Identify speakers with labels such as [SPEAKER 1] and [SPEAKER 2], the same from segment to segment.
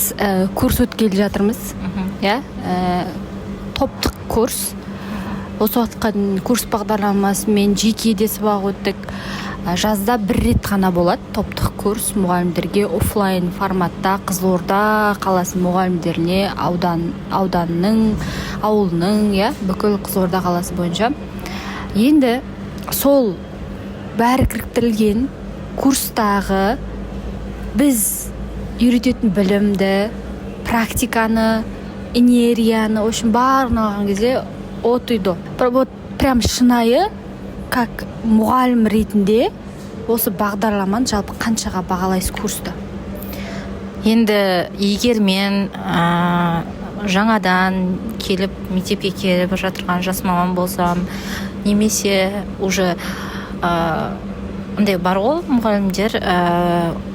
[SPEAKER 1] Біз курс өткелі жатырмыз, иә, топтық курс. Осы уақытқа дейін курс бағдарламасымен жеке де сабақ өттік. Жазда бір рет қана болады топтық курс мұғалімдерге оффлайн форматта, Қызылорда қаласының мұғалімдеріне, ауданның, ауылының, иә, бүкіл Қызылорда қаласы бойынша. Енді сол бәрі кіріктірілген курстағы біз үйрететін білімді, практиканы, энергияны, в общем, барлығын алған кезде от и до, вот прям шынайы, как мұғалім ретінде осы бағдарламаны жалпы қаншаға бағалайсыз, курсты?
[SPEAKER 2] Енді егер мен жаңадан келіп, мектепке келіп жатырған жас маман болсам немесе уже андай бар ғой, мұғалімдер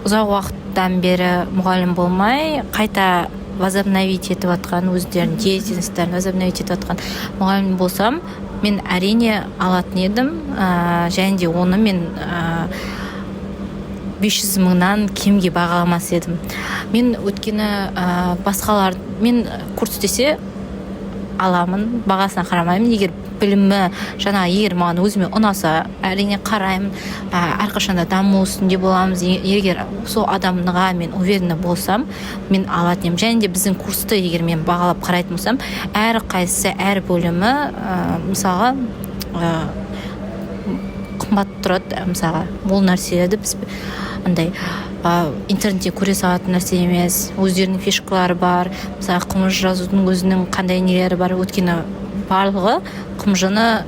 [SPEAKER 2] ұзақ уақыттан бері мұғалім болмай, қайта возобновить етіп жатқан, өздерінің деятельностьтарын возобновить етіп жатқан мұғалім болсам, мен, әрине, алатын едім. Және де оны мен 500 мыңнан кемге бағаламас едім мен. Өйткені басқалар, мен курс десе аламын, бағасына қарамаймын. Егер білімі жаңа, егер маған, өзіме ұнаса, әрине, қараймын. Әрқашанда даму үстінде боламыз. Егер сол адамға мен уверена болсам, мен алатын едім. Және де біздің курсты егер мен бағалап қарайтын болсам, әрқайсысы, әр бөлімі мысалға, қымбат тұрады. Мысалға, ол нәрселерді біз андай интернетте көре салатын нәрсе емес, өздерінің фишкалары бар. Мысалы, ҚМЖ жазудың өзінің қандай нелері бар. Өйткені барлығы ҚМЖ-ны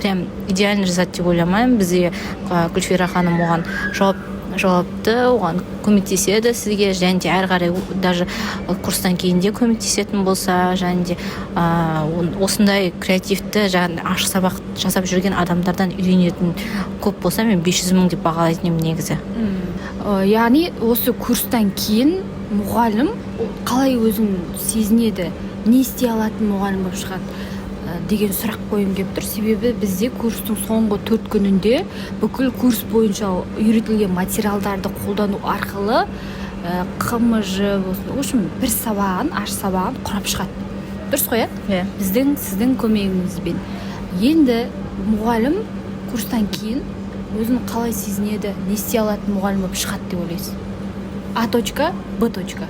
[SPEAKER 2] прям идеально жазады деп ойламаймын. Бізде Гүлфира ханым оған жауапты, оған көмектеседі сізге. Және де әрі қарай даже курстан кейін де көмектесетін болса, және де осындай креативті, жаңағы ашық сабақ жасап жүрген адамдардан үйренетін көп болса, мен 500 мың деп бағалайтын едім негізі.
[SPEAKER 1] Яғни осы курстан кейін мұғалім қалай өзін сезінеді, не істей алатын мұғалім болып шығады деген сұрақ қойғым келіп тұр. Себебі бізде курстың соңғы 4 күнінде бүкіл курс бойынша үйретілген материалдарды қолдану арқылы ҚМЖ болсын, в общем, бір сабағын, ашық сабағын құрап шығады, дұрыс қой, иә?
[SPEAKER 2] Иә.
[SPEAKER 1] Біздің, сіздің көмегіңізбен. Енді мұғалім курстан кейін өзін қалай сезінеді, не істей алатын мұғалім болып шығады деп ойлайсыз? А точка, Б точка.